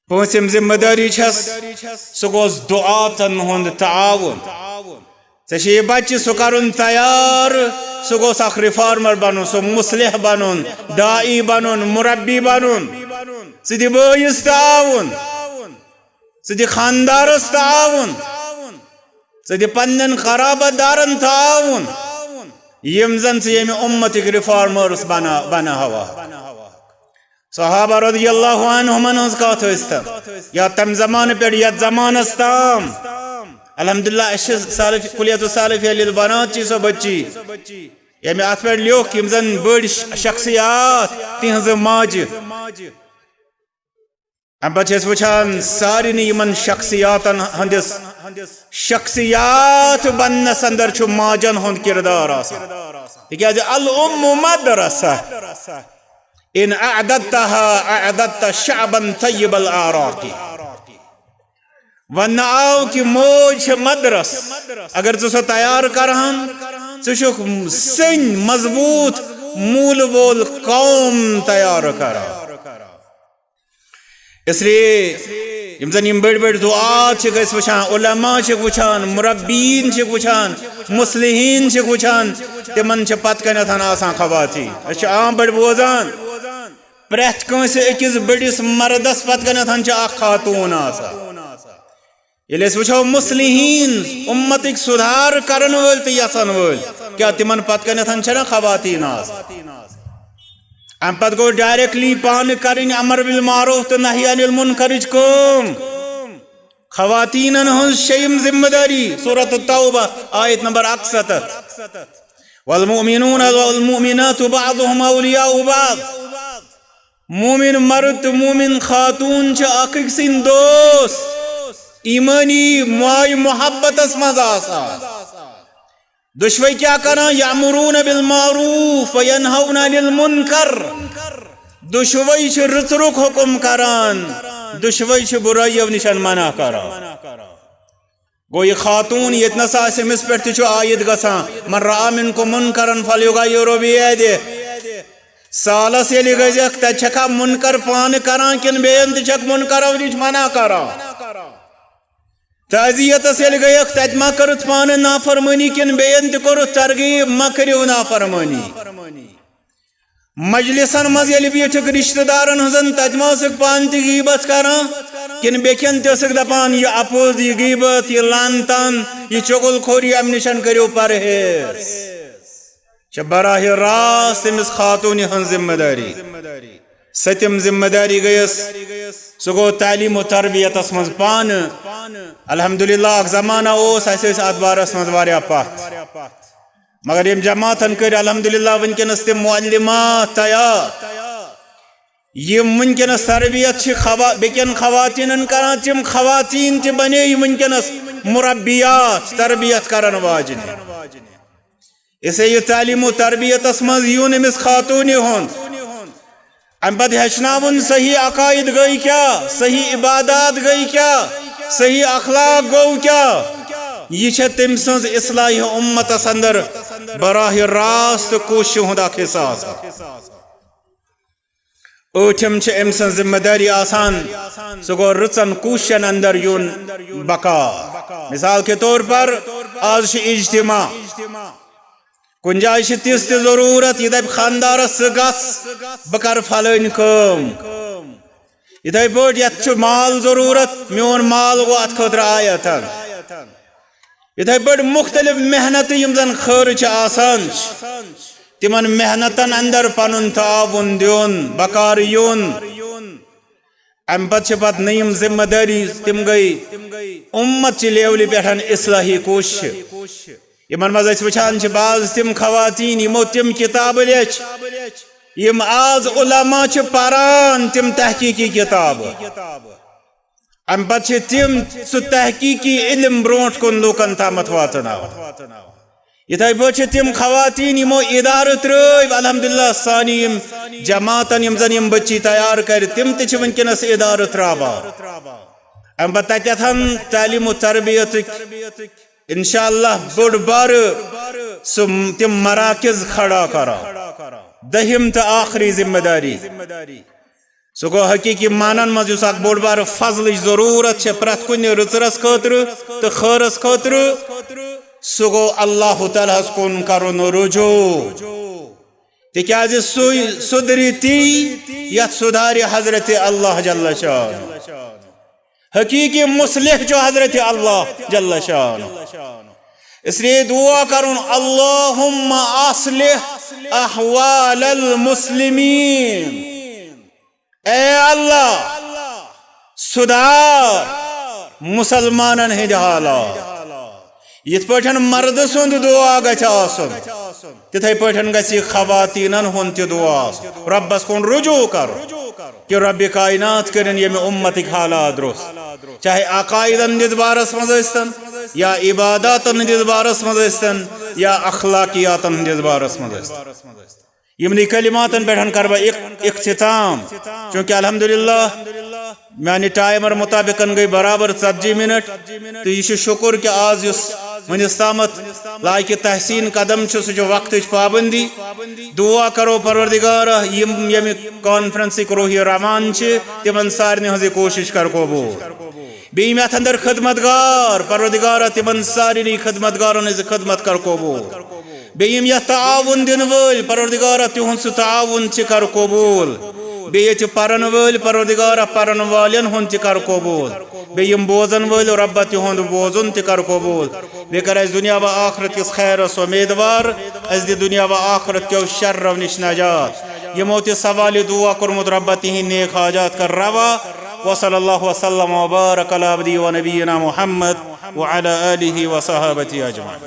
پوٗنٛژِم ذمہٕ دٲری چھس، سُہ گوٚژھ دُعاتن ہُنٛد تعاوُن۔ ژےٚ چھے یہِ بچہِ سُہ کرُن تیار، سُہ گوٚژھ اکھ ریفارمر بنُن، سُہ مصلح بنُن، داعی بنُن، مربی بنُن۔ ژٕ دِ بٲیِس تعاوُن، ژٕ دِ خاندارس تعاوُن، ژٕ دِ پننٮ۪ن قرابت دارن تعاوُن، یِم زن ژٕ ییٚمہِ اُمتٕکۍ ریفارمرس بنا-، بناوہا۔ صحابہ رضی اللہ عنہمن ہٕنٛز کتھ ٲسۍ تن، یا تمہِ زمانہٕ پٮ۪ٹھ یتھ زمانس تام۔ الحمدللہ، اسہِ چھِ سالف، کلیت السالفیہ للبنات چھِ سۄ بچی، ییٚمہِ اتھ پٮ۪ٹھ لیوٚکھ یِم زن بٔڑۍ ش-، شخصیات، تِہنٛزٕ ماجہِ۔ امہِ پتہٕ چھِ أسۍ وٕچھان سارنٕے یِمن شخصیاتن ہٕنٛدِس، شخصیات بننس اندر چھُ ماجن ہُنٛد کردار آسان۔ تِکیازِ الام مدرسہ، ان اعددتها اعددت شعبا طیب الاعراق۔ وننہٕ آو کہِ موج چھِ مدرس، اگر ژٕ سۄ تیار کرہن، ژٕ چھُکھ سٔنۍ مضبوٗط موٗلہٕ وول قوم تیار کران۔ اس لیے یِم زن یِم بٔڑۍ بٔڑۍ دُعات چھِکھ أسۍ وٕچھان، علماء چھِکھ وٕچھان، مربیٖن چھِکھ وٕچھان، مصلحیٖن چھِکھ وٕچھان، تِمن چھِ پتہٕ کنٮ۪تھ آسان خواتین۔ أسۍ چھِ عام پٲٹھۍ بوزان، پرٛٮ۪تھ کٲنٛسہِ أکِس بٔڑِس مردس پتہٕ کنٮ۪تھ چھِ اکھ خاتوٗن آسان۔ ییٚلہِ أسۍ وٕچھو مصلحیٖن، اُمتٕکۍ سُدھار کرن وٲلۍ تہٕ یژھن وٲلۍ، کیٛاہ تِمن پتہٕ کنٮ۪تھ چھَنہ خواتین آسان؟ امہِ پتہٕ گوٚو ڈائریکٹلی پانہٕ کرٕنۍ امر بالمعروف تہٕ نہی عن المنکرٕچ کٲم۔ خواتینن ہٕنٛز شیٚیِم ذمہٕ دٲری، سورۃ التوبہ، آیت نمبر اکستتھ۔ والمؤمنون والمؤمنات بعضهم اولیاء بعض۔ مومن مرد تہٕ مومن خاتون چھِ اکھ أکۍ سٕنٛدۍ دوست، ایمٲنی ماے محبتس منٛز آسان۔ دۄشوے کیٛاہ کران؟ یأمرون بالمعروف وینہون عن المنکر۔ دۄشوے چھِ رٕژرُک حکم کران، دۄشوے چھِ بُرٲیو نِش منع کران۔ گوٚو، یہِ خاتون ییٚتہِ نس آسہِ، أمِس پٮ۪ٹھ تہِ چھُ عائد گژھان، من رأى منکم منکرا فلیغیرہ بیدہ۔ سالس ییٚلہِ گٔژھکھ، تتہِ چھکھا منکر پانہٕ کران کِنہٕ بیٚین تہِ چھکھ منکرو نِش منع کران؟ تعزیتس ییٚلہِ گٔیکھ، تتہِ ما کٔرٕتھ پانہٕ نافرمٲنی کِنہٕ بیٚین تہِ کوٚرُتھ ترغیب، ما کٔرِو نافرمٲنی؟ مجلسن منٛز ییٚلہِ بیٖٹھِکھ رشتہٕ دارن ہٕنٛزن، تتہِ ما ٲسٕکھ پانہٕ تہِ غیبت کران کِنہٕ بیٚکٮ۪ن تہِ ٲسٕکھ دپان، یہِ اپُز، یہِ غیبت، یہِ لعنتن، یہِ چغل خوری، امہِ نِش کٔرِو پرہیز؟ چھےٚ براہ راست تٔمِس خاتوٗنہِ ہٕنٛز ذمہٕ دٲری۔ سٔتِم ذمہٕ دٲری گٔیَس، سُہ گوٚو تعلیٖم و تربیتس منٛز پانہٕ۔ الحمدللہ، اکھ زمانہ اوس، اَسہِ ٲسۍ اتھ بارس منٛز واریاہ پتھ۔ مگر ییٚمۍ جماعتن کٔرۍ الحمدللہ وٕنکیٚنس تِم معلمات تیار، یِم وٕنکیٚنس تربیت چھِ خوا-، بیٚکٮ۪ن خواتیٖنن کران، تِم خواتیٖن تہِ بنے وٕنکیٚنس مربیات، تربیت کرن واجنہِ۔ اسے یہِ تعلیٖم و تربیتس منٛز یُن أمِس خاتوٗنہِ ہُنٛد، امہِ پتہٕ ہیٚچھناوُن صحیح عقائد گٔے کیٛاہ، صحیح عبادات گٔے کیٛاہ، صحیح اخلاق گوٚو کیٛاہ۔ یہِ چھےٚ تٔمۍ سٕنٛز اصلاح امتس اندر براہ راست کوٗششہِ ہُنٛد اکھ حصہٕ آسان۔ ٲٹھِم چھِ أمۍ سٕنٛز ذمہٕ دٲری آسان، سُہ گوٚو رٕژن کوٗششن اندر یُن بکار۔ مثال کے طور پر، آز چھُ اجتماع، کُنہِ جایہِ چھِ تِژھ تہِ ضروٗرت، یہِ دپہِ خانٛدارس، ژٕ گژھ، بہٕ کرٕ فلٲنۍ کٲم۔ یِتھے پٲٹھۍ یتھ چھُ مال ضروٗرت، میون مال گوٚو اتھ خٲطرٕ آیتن۔ یِتھے پٲٹھۍ مُختٔلِف محنتہٕ یِم زن خٲرٕ چھِ آسان، تِمن محنتن اندر پنُن تعاوُن دیُن، بکار یُن۔ امہِ پتہٕ چھِ پتہٕ نٔیِم ذمہٕ دٲری، تِم گٔے اُمت چہِ لیولہِ پٮ۪ٹھ اصلاحی کوٗششہِ۔ یِمن منٛز أسۍ وٕچھان چھِ، بعض تِم خواتین یِمو تِم کتابہٕ لیچھ، یِم آز علماء چھِ پران، تِم تحقیقی کتابہٕ۔ امہِ پتہٕ چھِ تِم سُہ تحقیقی علم برونٛٹھ کُن لوٗکن تامتھ واتناوان۔ یِتھے پٲٹھۍ چھِ تِم خواتین یِمو ادارٕ ترٲوۍ، الحمدللہ، سانہِ یِم جماعتن یِم زن یِم بچی تیار کرِ، تِم تہِ چھِ وٕنکیٚنس ادارٕ تراوان۔ امہِ پتہٕ تتٮ۪تھن تعلیم و تربیتٕکۍ انشاءاللہ بوٚڑ بارٕ سُہ تِم مراکز کھڑا کران۔ دٔہِم تہٕ ٲخری ذمہ داری، سُہ گوٚو حقیقی معنن منٛز یُس اکھ بوٚڑ بارٕ فضلٕچ ضروٗرت چھےٚ پرٛٮ۪تھ کُنہِ رٕژرس خٲطرٕ تہٕ خٲرس خٲطرٕ، سُہ گوٚو اللہ تعالیٰ ہس کُن کرُن رجوع، تِکیازِ سُے سُدرِ تی یتھ سُدھارِ حضرت اللہ جل شانہ۔ حقیقی مصلح چھُ حضرت اللہ جل شانہ۔ اس لیے دعا کرُن، اللہم اصلح احوال المسلمین۔ اے اللہ، سُدھار مسلمانن ہٕنٛدۍ حالات۔ یِتھ پٲٹھۍ مردٕ سُنٛد دُعا گژھِ آسُن، تِتھے پٲٹھۍ گژھِ خواتیٖنن ہُنٛد تہِ دُعا آسُن۔ رۄبس کُن رجوع کرُن کہِ رۄبِ کائنات کٔرِن ییٚمہِ اُمتٕکۍ حالات درست، چاہے عقائدن ہٕنٛدِس بارس منٛز ٲسۍتن، یا عباداتن ہٕنٛدِس بارس منٛز ٲسۍتن، یا اخلاقیاتن ہٕنٛدِس بارس منٛز ٲسۍتن۔ یِمنٕے کلماتن پٮ۪ٹھ کرٕ بہٕ اخ-، اختتام، چونکہ الحمدللہ میانہِ ٹائمر مطابق گٔے برابر ژتجی منٹ، تہٕ یہِ چھُ شکر کہِ آز یُس وٕنِس تامتھ لایقِ تحسین قدم چھُ، سُہ چھُ وقتٕچ پابندی۔ دعا کرو پروردگارا، یِم ییٚمہِ کانفرنسٕکۍ روحی رحمان چھِ، تِمن سارنٕے ہٕنٛز یہِ کوٗشش کر قبول۔ بیٚیہِ یِم یتھ اندر خدمت گار، پروردگارا، تِمن سارنٕے خدمت گارن ہٕنٛز خدمت کر قبول۔ بیٚیہِ یِم یتھ تعاوُن دِنہٕ وٲلۍ، پروردگارا، تِہُنٛد سُہ تعاوُن تہِ کر قبول۔ بیٚیہِ ییٚتہِ پرن وٲلۍ، پروردگارا، پرن والٮ۪ن ہُنٛد تہِ کر قبول۔ بیٚیہِ یِم بوزن وٲلۍ، رۄبا، تِہُنٛد بوزُن تہِ کر قبول۔ بیٚیہِ کر اَسہِ دُنیا و آخرت کِس خیرس امیدوار، اَسہِ دِ دُنیا و آخرت کیو شرو نِش نجات۔ یِمو تہِ سوالہِ دعا کوٚرمُت، رۄبا، تِہِنٛدۍ نیک حاجات کر روا۔ وصلی اللہ وسلم وبارک علی عبدی و نبینا محمد وعلی آلہ و صحابتہ اجمعین۔